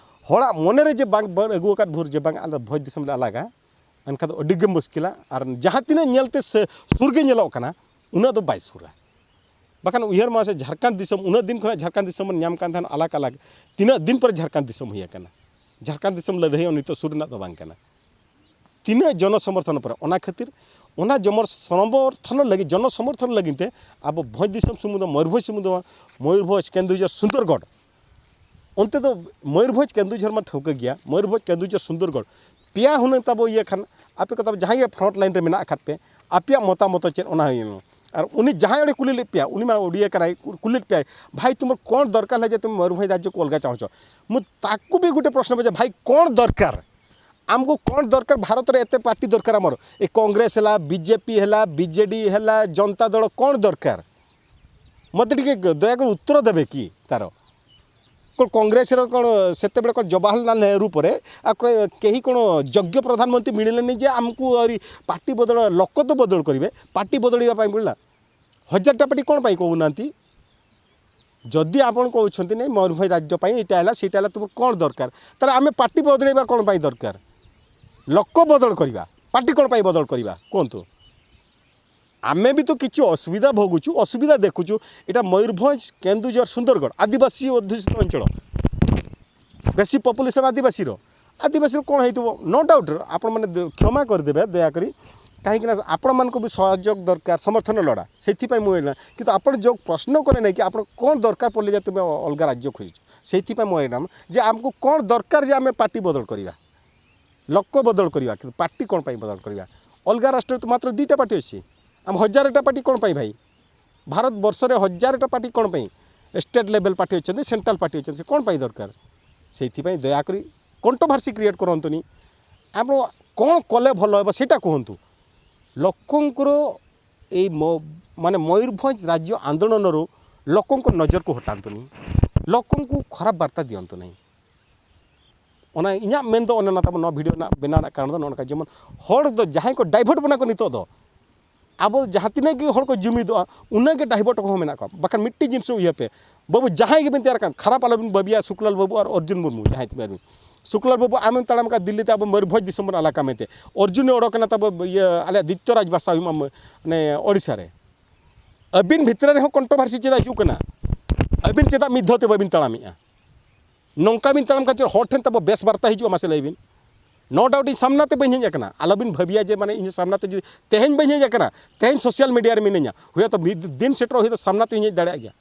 ᱦᱚᱲᱟᱜ ᱢᱚᱱᱮ ᱨᱮ ᱡᱮ ᱵᱟᱝ ᱵᱚᱱ ᱟᱹᱜᱩ ᱟᱠᱟᱫ ᱵᱷᱳᱨ ᱡᱮ ᱵᱟᱝ ᱟᱞᱮ ᱵᱷᱚᱸᱡᱽ ᱫᱤᱥᱚᱢ ᱞᱮ ᱟᱞᱟᱜᱟ, ᱮᱱᱠᱷᱟᱱ ᱫᱚ ᱟᱹᱰᱤ ᱜᱮ ᱢᱩᱥᱠᱤᱞᱟ᱾ ᱟᱨ ᱡᱟᱦᱟᱸ ᱛᱤᱱᱟᱹᱜ ᱧᱮᱞᱛᱮ ᱥᱮ ᱥᱩᱨ ᱜᱮ ᱧᱮᱞᱚᱜ ᱠᱟᱱᱟ, ᱩᱱᱟᱹᱜ ᱫᱚ ᱵᱟᱭ ᱥᱩᱨᱟ᱾ ᱵᱟᱠᱷᱟᱱ ᱩᱭᱦᱟᱹᱨ ᱢᱟ ᱥᱮ, ᱡᱷᱟᱨᱠᱷᱚᱸᱰ ᱫᱤᱥᱚᱢ, ᱩᱱᱟᱹᱜ ᱫᱤᱱ ᱠᱷᱚᱱᱟᱜ ᱡᱷᱟᱨᱠᱷᱚᱸᱰ ᱫᱤᱥᱚᱢ ᱵᱚᱱ ᱧᱟᱢ ᱠᱟᱱ ᱛᱟᱦᱮᱱ ᱟᱞᱟᱜᱽ ᱟᱞᱟᱜᱽ, ᱛᱤᱱᱟᱹᱜ ᱫᱤᱱ ᱯᱚᱨᱮ ᱡᱷᱟᱨᱠᱷᱚᱸᱰ ᱫᱤᱥᱚᱢ ᱦᱩᱭ ᱟᱠᱟᱱᱟ? ᱡᱷᱟᱨᱠᱷᱚᱸᱰ ᱫᱤᱥᱚᱢ ᱞᱟᱹᱲᱦᱟᱹᱭ ᱦᱚᱸ ᱱᱤᱛᱚᱜ ᱥᱩᱨ ᱨᱮᱱᱟᱜ ᱫᱚ ᱵᱟᱝ ᱠᱟᱱᱟ᱾ ᱛᱤᱱᱟᱹᱜ ᱡᱚᱱᱚ ᱥᱚᱢᱚᱨᱛᱷᱚᱱ ᱯᱚᱨᱮ, ᱚᱱᱟ ᱠᱷᱟᱹᱛᱤᱨ ᱚᱱᱟ ᱡᱚᱢᱚᱨ ᱥᱚᱢᱚᱨᱛᱷᱚᱱ ᱞᱟᱹᱜᱤᱫ, ᱡᱚᱱᱚ ᱥᱚᱢᱚᱨᱛᱷᱚᱱ ᱞᱟᱹᱜᱤᱫ ᱛᱮ ᱟᱵᱚ ᱵᱷᱚᱸᱡᱽ ᱫᱤᱥᱚᱢ ᱥᱩᱢᱩᱝ ᱫᱚ, ᱢᱚᱭᱩᱨᱵᱷᱚᱸᱡᱽ ᱥᱩᱢᱩᱝ ᱫᱚ ᱵᱟᱝ, ᱢᱚᱭᱩᱨᱵᱷᱚᱸᱡᱽ, ᱠᱮᱱᱫᱩᱡᱷᱚᱨ, ᱥᱩᱱᱫᱚᱨᱜᱚᱲ, ᱚᱱᱛᱮ ᱫᱚ ᱢᱚᱭᱩᱨᱵᱷᱚᱸᱡᱽ, ᱠᱮᱱᱫᱩᱡᱷᱚᱨ ᱢᱟ ᱴᱷᱟᱹᱣᱠᱟᱹ ᱜᱮᱭᱟ, ᱢᱚᱭᱩᱨᱵᱷᱚᱸᱡᱽ, ᱠᱮᱱᱫᱩᱡᱷᱚᱨ, ᱥᱩᱱᱫᱚᱨᱜᱚᱲ, ᱯᱮᱭᱟ ᱦᱩᱱᱟᱹᱝ ᱛᱟᱵᱚ ᱤᱭᱟᱹ ᱠᱷᱟᱱ, ᱟᱯᱮ ᱠᱚ ᱛᱟᱵᱚ ᱡᱟᱦᱟᱸᱭ ᱜᱮ ᱯᱷᱨᱚᱱᱴ ᱞᱟᱭᱤᱱ ᱨᱮ ᱢᱮᱱᱟᱜ ᱟᱠᱟᱫ ᱯᱮ, ᱟᱯᱮᱭᱟᱜ ᱢᱚᱛᱟᱢᱚᱛ ᱪᱮᱫ, ᱚᱱᱟ ᱦᱩᱭᱩᱜ ᱢᱟ᱾ ᱟᱨ ᱩᱱᱤ ᱡᱟᱦᱟᱸᱭ ᱚᱸᱰᱮ ᱠᱩᱞᱤ ᱞᱮᱫ ᱯᱮᱭᱟ, ᱩᱱᱤ ᱢᱟ ᱩᱰᱤᱭᱟ ᱠᱟᱱᱟᱭ, ᱠᱩᱞᱤ ᱞᱮᱫ ᱯᱮᱭᱟᱭ, "ᱵᱷᱟᱭ, ᱛᱩᱢᱦᱟᱨᱟ ᱠᱚᱱ ᱫᱚᱨᱠᱟᱨ ᱦᱮ ᱡᱮ ᱛᱩᱢ ᱢᱚᱭᱩᱨᱵᱷᱚᱸᱡᱽ ᱨᱟᱡᱽᱡᱚ ᱠᱚ ᱚᱞᱜᱟ ᱪᱟᱦᱚ ᱪᱚ?" ᱢᱩ ᱛᱟᱠᱩ ᱵᱤ ᱜᱩᱴᱮ ᱯᱨᱚᱥᱱᱚ ᱵᱟᱡᱟ, ᱵᱷᱟᱭ, ᱠᱚᱱ ᱫᱚᱨᱠᱟᱨ? ᱟᱢᱠᱩ ᱠᱚᱱ ᱫᱚᱨᱠᱟᱨ? ᱵᱷᱟᱨᱚᱛ ᱨᱮ ᱮᱛᱮ ᱯᱟᱨᱴᱤ ᱫᱚᱨᱠᱟᱨ ᱟᱢᱟᱨ? ଏ କଂଗ୍ରେସ ହେଲା, ବିଜେପି ହେଲା, ବିଜେଡି ହେଲା, ଜନତା ଦଳ, କ'ଣ ଦରକାର? ମୋତେ ଟିକେ ଦୟାକରି ଉତ୍ତର ଦେବେ କି ତାର? କ'ଣ କଂଗ୍ରେସର କ'ଣ ସେତେବେଳେ କ'ଣ ଜବାହରଲାଲ ନେହେରୁ ପରେ ଆଉ କେ-, କେହି କ'ଣ ଯୋଗ୍ୟ ପ୍ରଧାନମନ୍ତ୍ରୀ ମିଳିଲେନି ଯେ ଆମକୁ ଆହୁରି ପାର୍ଟି ବଦଳ, ଲୋକ ତ ବଦଳ କରିବେ, ପାର୍ଟି ବଦଳିବା ପାଇଁ ପଡ଼ିଲା? ହଜାରଟା ପାର୍ଟି କ'ଣ ପାଇଁ କହୁନାହାନ୍ତି? ଯଦି ଆପଣ କହୁଛନ୍ତି, "ନାଇଁ, ମୟୂରଭଞ୍ଜ ରାଜ୍ୟ ପାଇଁ ଏଇଟା ହେଲା, ସେଇଟା ହେଲା, ତୁମର କ'ଣ ଦରକାର?" ତାହେଲେ ଆମେ ପାର୍ଟି ବଦଳେଇବା କ'ଣ ପାଇଁ ଦରକାର? ଲୋକ ବଦଳ କରିବା, ପାର୍ଟି କ'ଣ ପାଇଁ ବଦଳ କରିବା, କୁହନ୍ତୁ? ଆମେ ବି ତ କିଛି ଅସୁବିଧା ଭୋଗୁଛୁ, ଅସୁବିଧା ଦେଖୁଛୁ। ଏଇଟା ମୟୂରଭଞ୍ଜ, କେନ୍ଦୁଝର, ସୁନ୍ଦରଗଡ଼, ଆଦିବାସୀ ଅଧ୍ୟୁଷିତ ଅଞ୍ଚଳ, ବେଶୀ ପପୁଲେସନ୍ ଆଦିବାସୀର। ଆଦିବାସୀର କ'ଣ ହେଇଥିବ? ନୋ ଡାଉଟ୍, ଆପଣମାନେ ଦ-, କ୍ଷମା କରିଦେବେ ଦୟାକରି, କାହିଁକିନା ଆପଣମାନଙ୍କୁ ବି ସହଯୋଗ ଦରକାର, ସମର୍ଥନ ଲୋଡ଼ା। ସେଥିପାଇଁ ମୁଁ ଏଇନା, କିନ୍ତୁ ଆପଣ ଯେଉଁ ପ୍ରଶ୍ନ କଲେ ନାହିଁ କି, ଆପଣ କ'ଣ ଦରକାର ପଡ଼ିଲେ ଯେ ତୁମେ ଅ-, ଅଲଗା ରାଜ୍ୟ ଖୋଜୁଛ, ସେଇଥିପାଇଁ ମୁଁ ଏଇନା ଯେ ଆମକୁ କ'ଣ ଦରକାର ଯେ ଆମେ ପାର୍ଟି ବଦଳ କରିବା, ଲୋକ ବଦଳ କରିବା, କିନ୍ତୁ ପାର୍ଟି କ'ଣ ପାଇଁ ବଦଳ କରିବା? ଅଲଗା ରାଷ୍ଟ୍ରରେ ତ ମାତ୍ର ଦୁଇଟା ପାର୍ଟି ଅଛି, ଆମ ହଜାରଟା ପାର୍ଟି କ'ଣ ପାଇଁ ଭାଇ? ଭାରତବର୍ଷରେ ହଜାରଟା ପାର୍ଟି କ'ଣ ପାଇଁ? ଷ୍ଟେଟ୍ ଲେଭେଲ୍ ପାର୍ଟି ଅଛନ୍ତି, ସେଣ୍ଟ୍ରାଲ୍ ପାର୍ଟି ଅଛନ୍ତି, ସେ କ'ଣ ପାଇଁ ଦରକାର? ସେଇଥିପାଇଁ ଦୟାକରି କଣ୍ଟ୍ରୋଭର୍ସି କ୍ରିଏଟ୍ କରନ୍ତୁନି। ଆପଣ କ'ଣ କଲେ ଭଲ ହେବ ସେଇଟା କୁହନ୍ତୁ। ଲୋକଙ୍କର ଏଇ ମ-, ମାନେ ମୟୂରଭଞ୍ଜ ରାଜ୍ୟ ଆନ୍ଦୋଳନରୁ ଲୋକଙ୍କ ନଜରକୁ ହଟାନ୍ତୁନି, ଲୋକଙ୍କୁ ଖରାପ ବାର୍ତ୍ତା ଦିଅନ୍ତୁ ନାହିଁ। ᱚᱱᱟ ᱤᱧᱟᱹᱜ ᱢᱮᱱ ᱫᱚ ᱚᱱᱮ ᱚᱱᱟ ᱛᱟᱵᱚᱱ ᱱᱚᱣᱟ ᱵᱷᱤᱰᱤᱭᱳ ᱨᱮᱱᱟᱜ ᱵᱮᱱᱟᱣ ᱨᱮᱱᱟᱜ ᱠᱟᱨᱚᱱ ᱫᱚ ᱱᱚᱜᱼᱚ ᱱᱚᱝᱠᱟ, ᱡᱮᱢᱚᱱ ᱦᱚᱲ ᱫᱚ ᱡᱟᱦᱟᱸᱭ ᱠᱚ ᱰᱟᱭᱵᱷᱟᱨᱴ ᱵᱚᱱᱟ ᱠᱚ ᱱᱤᱛᱚᱜ ᱫᱚ, ᱟᱵᱚ ᱡᱟᱦᱟᱸ ᱛᱤᱱᱟᱹᱜ ᱜᱮ ᱦᱚᱲ ᱠᱚ ᱡᱩᱢᱤᱫᱚᱜᱼᱟ, ᱩᱱᱟᱹᱜ ᱜᱮ ᱰᱟᱭᱵᱷᱟᱨᱴ ᱠᱚᱦᱚᱸ ᱢᱮᱱᱟᱜ ᱠᱚᱣᱟ᱾ ᱵᱟᱠᱷᱟᱱ ᱢᱤᱫᱴᱤᱡ ᱡᱤᱱᱤᱥ ᱩᱭᱦᱟᱹᱨ ᱯᱮ, ᱵᱟᱹᱵᱩ, ᱡᱟᱦᱟᱸᱭ ᱜᱮᱵᱮᱱ ᱛᱮᱭᱟᱨ ᱠᱟᱱ, ᱠᱷᱟᱨᱟᱯ ᱟᱞᱚᱵᱤᱱ ᱵᱷᱟᱹᱵᱤᱭᱟ ᱥᱩᱠᱞᱟᱞ ᱵᱟᱹᱵᱩ ᱟᱨ ᱚᱨᱡᱩᱱ ᱢᱩᱨᱢᱩ, ᱡᱟᱦᱟᱸᱭ ᱛᱮᱵᱮᱱ, ᱥᱩᱠᱞᱟᱞ ᱵᱟᱹᱵᱩ, ᱟᱢᱮᱢ ᱛᱟᱲᱟᱢ ᱠᱟᱜ ᱫᱤᱞᱞᱤ ᱛᱮ ᱟᱵᱚ ᱢᱚᱭᱩᱨᱵᱷᱚᱸᱡᱽ ᱫᱤᱥᱚᱢ ᱨᱮᱱᱟᱜ ᱮᱞᱟᱠᱟ ᱢᱮᱱᱛᱮ, ᱚᱨᱡᱩᱱᱮ ᱚᱰᱚᱠ ᱮᱱᱟ ᱛᱟᱵᱚ ᱤᱭᱟᱹ ᱟᱞᱮᱭᱟᱜ ᱫᱤᱛᱭᱚ ᱨᱟᱡᱽ ᱵᱷᱟᱥᱟ ᱦᱩᱭᱩᱜ ᱢᱟ, ᱢᱟᱱᱮ ᱳᱰᱤᱥᱟ ᱨᱮ᱾ ᱟᱹᱵᱤᱱ ᱵᱷᱤᱛᱨᱤ ᱨᱮᱦᱚᱸ ᱠᱚᱱᱴᱨᱳᱵᱷᱟᱨᱥᱤ ᱪᱮᱫᱟᱜ ᱦᱤᱡᱩᱜ ᱠᱟᱱᱟ? ᱟᱹᱵᱤᱱ ᱪᱮᱫᱟᱜ ᱢᱤᱫ ᱫᱷᱟᱣ ᱛᱮ ᱵᱟᱹᱵᱤᱱ ᱛᱟᱲᱟᱢᱮᱜᱼᱟ? ᱱᱚᱝᱠᱟ ᱵᱤᱱ ᱛᱟᱲᱟᱢ ᱠᱷᱟᱱ ᱪᱮᱫ ᱦᱚᱲ ᱴᱷᱮᱱ ᱛᱟᱵᱚ ᱵᱮᱥ ᱵᱟᱨᱛᱟ ᱦᱤᱡᱩᱜᱼᱟ? ᱢᱟᱥᱮ ᱞᱟᱹᱭ ᱵᱤᱱ᱾ ᱱᱳ ᱰᱟᱣᱩᱴ ᱤᱧ ᱥᱟᱢᱱᱟ ᱛᱮ ᱵᱟᱹᱧ ᱦᱮᱡ ᱟᱠᱟᱱᱟ, ᱟᱞᱚᱵᱤᱱ ᱵᱷᱟᱹᱵᱤᱭᱟ ᱡᱮ ᱢᱟᱱᱮ ᱤᱧ ᱥᱟᱢᱱᱟ ᱛᱮ ᱡᱩᱫᱤ ᱛᱮᱦᱮᱧ ᱵᱟᱹᱧ ᱦᱮᱡ ᱟᱠᱟᱱᱟ, ᱛᱮᱦᱮᱧ ᱥᱳᱥᱟᱞ ᱢᱤᱰᱤᱭᱟ ᱨᱮ ᱢᱤᱱᱟᱹᱧᱟ, ᱦᱩᱭᱛᱚ ᱢᱤᱫ ᱫᱤᱱ ᱥᱮᱴᱮᱨᱚᱜ ᱦᱩᱭᱩᱜ ᱥᱟᱢᱱᱟ ᱛᱮᱧ ᱦᱮᱡ ᱫᱟᱲᱮᱭᱟᱜ ᱜᱮᱭᱟ᱾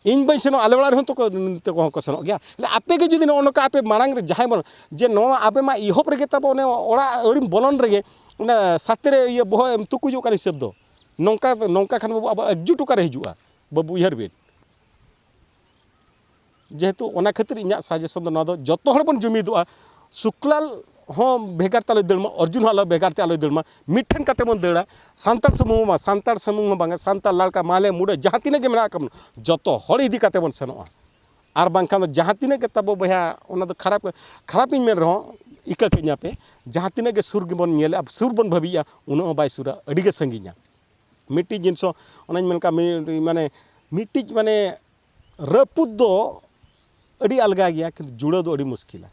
ᱤᱧ ᱵᱟᱹᱧ ᱥᱮᱱᱚᱜ, ᱟᱞᱮ ᱚᱲᱟᱜ ᱨᱮᱦᱚᱸ ᱛᱚᱠᱚ, ᱛᱟᱠᱚ ᱦᱚᱸᱠᱚ ᱥᱮᱱᱚᱜ ᱜᱮᱭᱟ᱾ ᱟᱯᱮ ᱜᱮ ᱡᱩᱫᱤ ᱱᱚᱜᱼᱚ ᱱᱚᱝᱠᱟ ᱟᱯᱮ ᱢᱟᱲᱟᱝ ᱨᱮ ᱡᱟᱦᱟᱸᱭ ᱵᱚᱱ, ᱡᱮ ᱱᱚᱣᱟ ᱟᱯᱮ ᱢᱟ ᱮᱦᱚᱵ ᱨᱮᱜᱮ ᱛᱟᱵᱚ ᱚᱱᱮ ᱚᱲᱟᱜ ᱟᱹᱣᱨᱤᱢ ᱵᱚᱞᱚᱱ ᱨᱮᱜᱮ ᱚᱱᱟ ᱥᱟᱛᱮ ᱨᱮ ᱤᱭᱟᱹ ᱵᱚᱦᱚᱜ ᱮᱢ ᱛᱩᱠᱩᱡᱚᱜ ᱠᱟᱱ ᱦᱤᱥᱟᱹᱵ ᱫᱚ᱾ ᱱᱚᱝᱠᱟ, ᱱᱚᱝᱠᱟ ᱠᱷᱟᱱ ᱵᱟᱹᱵᱩ ᱟᱵᱚ ᱮᱠᱡᱩᱴ ᱚᱠᱟᱨᱮ ᱦᱤᱡᱩᱜᱼᱟ? ᱵᱟᱹᱵᱩ ᱩᱭᱦᱟᱹᱨ ᱵᱤᱱ᱾ ᱡᱮᱦᱮᱛᱩ ᱚᱱᱟ ᱠᱷᱟᱹᱛᱤᱨ ᱤᱧᱟᱹᱜ ᱥᱟᱡᱮᱥᱚᱱ ᱫᱚ ᱱᱚᱣᱟ ᱫᱚ, ᱡᱚᱛᱚ ᱦᱚᱲ ᱵᱚᱱ ᱡᱩᱢᱤᱫᱚᱜᱼᱟ᱾ ᱥᱩᱠᱞᱟᱞ ᱦᱚᱸ ᱵᱷᱮᱜᱟᱨ ᱛᱮ ᱟᱞᱚᱭ ᱫᱟᱹᱲ ᱢᱟ, ᱚᱨᱡᱩᱱ ᱦᱚᱸ ᱟᱞᱚ ᱵᱷᱮᱜᱟᱨ ᱛᱮ ᱟᱞᱚᱭ ᱫᱟᱹᱲ ᱢᱟ, ᱢᱤᱫ ᱴᱷᱮᱱ ᱠᱟᱛᱮ ᱵᱚᱱ ᱫᱟᱹᱲᱟ᱾ ᱥᱟᱱᱛᱟᱲ ᱥᱩᱢᱩᱝ ᱦᱚᱸ ᱵᱟᱝ, ᱥᱟᱱᱛᱟᱲ ᱥᱩᱢᱩᱝ ᱦᱚᱸ ᱵᱟᱝᱟ, ᱥᱟᱱᱛᱟᱲ ᱞᱟᱲᱠᱟ, ᱢᱟᱦᱞᱮ, ᱢᱩᱰᱟᱹ, ᱡᱟᱦᱟᱸ ᱛᱤᱱᱟᱹᱜ ᱜᱮ ᱢᱮᱱᱟᱜ ᱟᱠᱟᱫ ᱵᱚᱱ, ᱡᱚᱛᱚ ᱦᱚᱲ ᱤᱫᱤ ᱠᱟᱛᱮ ᱵᱚᱱ ᱥᱮᱱᱚᱜᱼᱟ᱾ ᱟᱨ ᱵᱟᱝᱠᱷᱟᱱ ᱫᱚ ᱡᱟᱦᱟᱸ ᱛᱤᱱᱟᱹᱜ ᱜᱮ ᱛᱟᱵᱚ ᱵᱚᱭᱦᱟ, ᱚᱱᱟ ᱫᱚ ᱠᱷᱟᱨᱟᱯ, ᱠᱷᱟᱨᱟᱯᱤᱧ ᱢᱮᱱ ᱨᱮᱦᱚᱸ ᱤᱠᱟᱹ ᱠᱟᱹᱧᱟ ᱯᱮ, ᱡᱟᱦᱟᱸ ᱛᱤᱱᱟᱹᱜ ᱜᱮ ᱥᱩᱨ ᱜᱮᱵᱚᱱ ᱧᱮᱞᱮᱜᱼᱟ, ᱥᱩᱨ ᱵᱚᱱ ᱵᱷᱟᱹᱵᱤᱭᱮᱜᱼᱟ, ᱩᱱᱟᱹᱜ ᱦᱚᱸ ᱵᱟᱭ ᱥᱩᱨᱟ, ᱟᱹᱰᱤ ᱜᱮ ᱥᱟᱺᱜᱤᱧᱟ᱾ ᱢᱤᱫᱴᱤᱡ ᱡᱤᱱᱤᱥ ᱦᱚᱸ ᱚᱱᱟᱧ ᱢᱮᱱ ᱠᱟᱜ ᱢᱤ- ᱢᱟᱱᱮ ᱢᱤᱫᱴᱤᱡ ᱢᱟᱱᱮ ᱨᱟᱹᱯᱩᱫ ᱫᱚ ᱟᱹᱰᱤ ᱟᱞᱜᱟ ᱜᱮᱭᱟ, ᱠᱤᱱᱛᱩ ᱡᱩᱲᱟᱹᱣ ᱫᱚ ᱟᱹᱰᱤ ᱢᱩᱥᱠᱤᱞᱟ᱾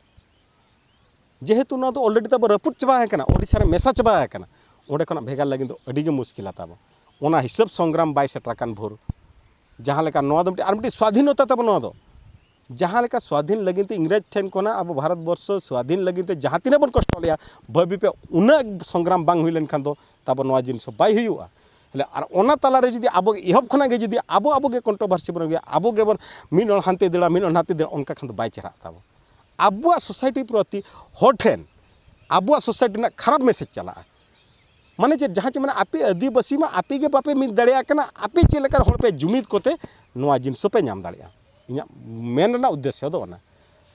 ᱡᱮᱦᱮᱛᱩ ᱱᱚᱣᱟ ᱫᱚ already ᱛᱟᱵᱚ ᱨᱟᱹᱯᱩᱫ ᱪᱟᱵᱟ ᱟᱠᱟᱱᱟ, ᱳᱰᱤᱥᱟ ᱨᱮ ᱢᱮᱥᱟ ᱪᱟᱵᱟ ᱟᱠᱟᱱᱟ, ᱚᱸᱰᱮ ᱠᱷᱚᱱᱟᱜ ᱵᱷᱮᱜᱟᱨ ᱞᱟᱹᱜᱤᱫ ᱫᱚ ᱟᱹᱰᱤ ᱜᱮ ᱢᱩᱥᱠᱤᱞᱟ ᱛᱟᱵᱚ᱾ ᱚᱱᱟ ᱦᱤᱥᱟᱹᱵ ᱥᱚᱝᱜᱨᱟᱢ ᱵᱟᱭ ᱥᱮᱴᱮᱨ ᱟᱠᱟᱱ ᱵᱷᱳᱨ, ᱡᱟᱦᱟᱸ ᱞᱮᱠᱟ ᱱᱚᱣᱟ ᱫᱚ ᱢᱤᱫᱴᱤᱡ ᱟᱨ ᱢᱤᱫᱴᱤᱡ ᱥᱣᱟᱫᱷᱤᱱᱚᱛᱟ ᱛᱟᱵᱚ ᱱᱚᱣᱟ ᱫᱚ᱾ ᱡᱟᱦᱟᱸ ᱞᱮᱠᱟ ᱥᱣᱟᱫᱷᱤᱱ ᱞᱟᱹᱜᱤᱫ ᱛᱮ ᱤᱝᱨᱮᱡᱽ ᱴᱷᱮᱱ ᱠᱷᱚᱱᱟᱜ ᱟᱵᱚ ᱵᱷᱟᱨᱚᱛ ᱵᱚᱨᱥᱚ ᱥᱣᱟᱫᱷᱤᱱ ᱞᱟᱹᱜᱤᱫ ᱛᱮ ᱡᱟᱦᱟᱸ ᱛᱤᱱᱟᱹᱜ ᱵᱚᱱ ᱠᱚᱥᱴᱚ ᱞᱮᱜᱼᱟ, ᱵᱷᱟᱹᱵᱤ ᱯᱮ ᱩᱱᱟᱹᱜ ᱥᱚᱝᱜᱨᱟᱢ ᱵᱟᱝ ᱦᱩᱭ ᱞᱮᱱᱠᱷᱟᱱ ᱫᱚ ᱛᱟᱵᱚ ᱱᱚᱣᱟ ᱡᱤᱱᱤᱥ ᱵᱟᱭ ᱦᱩᱭᱩᱜᱼᱟ᱾ ᱛᱟᱦᱞᱮ ᱟᱨ ᱚᱱᱟ ᱛᱟᱞᱟᱨᱮ ᱡᱩᱫᱤ ᱟᱵᱚ ᱮᱦᱚᱵ ᱠᱷᱚᱱᱟᱜ ᱜᱮ ᱡᱩᱫᱤ ᱟᱵᱚ ᱟᱵᱚ ᱜᱮ ᱠᱚᱱᱴᱨᱳᱵᱷᱟᱨᱥᱤ ᱵᱚᱱ ᱟᱹᱜᱩᱭᱟ, ᱟᱵᱚ ᱜᱮᱵᱚᱱ ᱢᱤᱫ ᱦᱚᱲ ᱦᱟᱱᱛᱮ ᱫᱟᱹᱲᱟ, ᱢᱤᱫ ᱦᱚᱲ ᱱᱟᱛᱮ ᱫᱟᱹᱲᱟ, ᱚᱱᱠᱟ ᱠᱷᱟᱱ ᱫᱚ ᱵᱟᱭ ᱪᱮᱦᱨᱟᱜ ᱛᱟᱵᱚ᱾ ᱟᱵᱚᱣᱟᱜ ᱥᱳᱥᱟᱭᱴᱤ ᱯᱨᱚᱛᱤ ᱦᱚᱲ ᱴᱷᱮᱱ ᱟᱵᱚᱣᱟᱜ ᱥᱳᱥᱟᱭᱴᱤ ᱨᱮᱱᱟᱜ ᱠᱷᱟᱨᱟᱯ ᱢᱮᱥᱮᱡᱽ ᱪᱟᱞᱟᱜᱼᱟ᱾ ᱢᱟᱱᱮ ᱪᱮᱫ, ᱡᱟᱦᱟᱸ ᱪᱮ ᱢᱟᱱᱮ ᱟᱯᱮ ᱟᱹᱫᱤᱵᱟᱹᱥᱤ ᱢᱟ ᱟᱯᱮ ᱜᱮ ᱵᱟᱯᱮ ᱢᱤᱫ ᱫᱟᱲᱮᱭᱟᱜ ᱠᱟᱱᱟ, ᱟᱯᱮ ᱪᱮᱫ ᱞᱮᱠᱟ ᱦᱚᱲ ᱯᱮ ᱡᱩᱢᱤᱫ ᱠᱚᱛᱮ ᱱᱚᱣᱟ ᱡᱤᱱᱤᱥ ᱦᱚᱸᱯᱮ ᱧᱟᱢ ᱫᱟᱲᱮᱭᱟᱜᱼᱟ᱾ ᱤᱧᱟᱹᱜ ᱢᱮᱱ ᱨᱮᱱᱟᱜ ᱩᱫᱽᱫᱮᱥᱥᱚ ᱫᱚ ᱚᱱᱟ᱾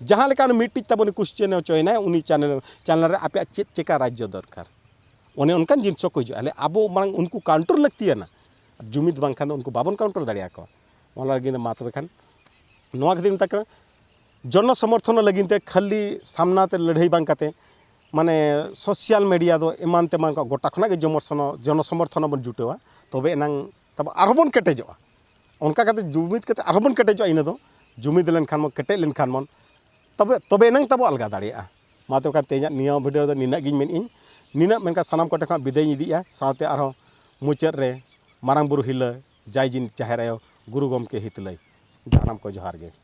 ᱡᱟᱦᱟᱸ ᱞᱮᱠᱟ ᱩᱱᱤ ᱢᱤᱫᱴᱤᱡ ᱛᱟᱵᱚᱱ ᱠᱩᱥᱪᱮᱱ ᱦᱚᱪᱚᱭᱮᱱᱟᱭ, ᱩᱱᱤ ᱪᱮᱱᱮᱞ ᱪᱮᱱᱮᱞ ᱨᱮ ᱟᱯᱮᱭᱟᱜ ᱪᱮᱫ ᱪᱮᱠᱟ ᱨᱟᱡᱽᱡᱚ ᱫᱚᱨᱠᱟᱨ, ᱚᱱᱮ ᱚᱱᱠᱟᱱ ᱡᱤᱱᱤᱥ ᱠᱚ ᱦᱤᱡᱩᱜᱼᱟ᱾ ᱟᱞᱮ ᱟᱵᱚ ᱢᱟᱲᱟᱝ ᱩᱱᱠᱩ ᱠᱟᱣᱩᱱᱴᱟᱨ ᱞᱟᱹᱠᱛᱤᱭᱟᱱᱟ, ᱡᱩᱢᱤᱫ ᱵᱟᱝᱠᱷᱟᱱ ᱫᱚ ᱩᱱᱠᱩ ᱵᱟᱵᱚᱱ ᱠᱟᱣᱩᱱᱴᱟᱨ ᱫᱟᱲᱮᱭᱟᱠᱚᱣᱟ᱾ ᱚᱱᱟ ᱞᱟᱹᱜᱤᱫ ᱢᱟ ᱛᱚᱵᱮ ᱠᱷᱟᱱ ᱱᱚᱣᱟ ᱠᱷᱟᱹᱛᱤᱨ ᱢᱮᱛᱟ ᱠᱟᱱᱟ, ᱡᱚᱱᱚ ᱥᱚᱢᱚᱨᱛᱷᱚᱱ ᱞᱟᱹᱜᱤᱫ ᱛᱮ ᱠᱷᱟᱹᱞᱤ ᱥᱟᱢᱱᱟ ᱛᱮ ᱞᱟᱹᱲᱦᱟᱹᱭ ᱵᱟᱝ ᱠᱟᱛᱮ, ᱢᱟᱱᱮ ᱥᱳᱥᱟᱞ ᱢᱤᱰᱤᱭᱟ ᱫᱚ ᱮᱢᱟᱱ ᱛᱮᱢᱟᱱ ᱠᱚ ᱜᱚᱴᱟ ᱠᱷᱚᱱᱟᱜ ᱜᱮ ᱡᱚᱢᱚᱨᱥᱚᱱᱚ-, ᱡᱚᱱᱚ ᱥᱚᱢᱚᱨᱛᱷᱚᱱ ᱵᱚᱱ ᱡᱩᱴᱟᱹᱣᱟ, ᱛᱚᱵᱮ ᱮᱱᱟᱝ ᱛᱟᱵᱚ ᱟᱨᱦᱚᱸ ᱵᱚᱱ ᱠᱮᱴᱮᱡᱚᱜᱼᱟ᱾ ᱚᱱᱠᱟ ᱠᱟᱛᱮ ᱡᱩᱢᱤᱫ ᱠᱟᱛᱮ ᱟᱨᱦᱚᱸ ᱵᱚᱱ ᱠᱮᱴᱮᱡᱚᱜᱼᱟ᱾ ᱤᱱᱟᱹ ᱫᱚ ᱡᱩᱢᱤᱫ ᱞᱮᱱᱠᱷᱟᱱ ᱵᱚᱱ, ᱠᱮᱴᱮᱡ ᱞᱮᱱᱠᱷᱟᱱ ᱵᱚᱱ, ᱛᱚᱵᱮ, ᱛᱚᱵᱮ ᱮᱱᱟᱝ ᱛᱟᱵᱚ ᱟᱞᱜᱟ ᱫᱟᱲᱮᱭᱟᱜᱼᱟ᱾ ᱢᱟ ᱛᱚᱵᱮ ᱠᱷᱟᱱ ᱛᱮᱦᱮᱧᱟᱜ ᱱᱤᱭᱟᱹ ᱵᱷᱤᱰᱤᱭᱳ ᱫᱚ ᱱᱤᱱᱟᱹᱜ ᱜᱤᱧ ᱢᱮᱱᱮᱫ ᱟᱹᱧ᱾ ᱱᱤᱱᱟᱹᱜ ᱢᱮᱱᱠᱷᱟᱱ ᱥᱟᱱᱟᱢ ᱠᱚᱴᱷᱮᱱ ᱠᱷᱚᱱ ᱵᱤᱫᱟᱹᱭ ᱤᱧ ᱤᱫᱤᱭᱮᱫᱼᱟ, ᱥᱟᱶᱛᱮ ᱟᱨᱦᱚᱸ ᱢᱩᱪᱟᱹᱫ ᱨᱮ ᱢᱟᱨᱟᱝ ᱵᱩᱨᱩ ᱦᱤᱞᱟᱹ, ᱡᱟᱭ ᱡᱤᱱ ᱡᱟᱦᱮᱨ ᱟᱭᱳ, ᱜᱩᱨᱩ ᱜᱚᱢᱠᱮ ᱦᱤᱛᱞᱟᱹᱭ, ᱡᱟᱱᱟᱢ ᱠᱚ ᱡᱚᱦᱟᱨ ᱜᱮ᱾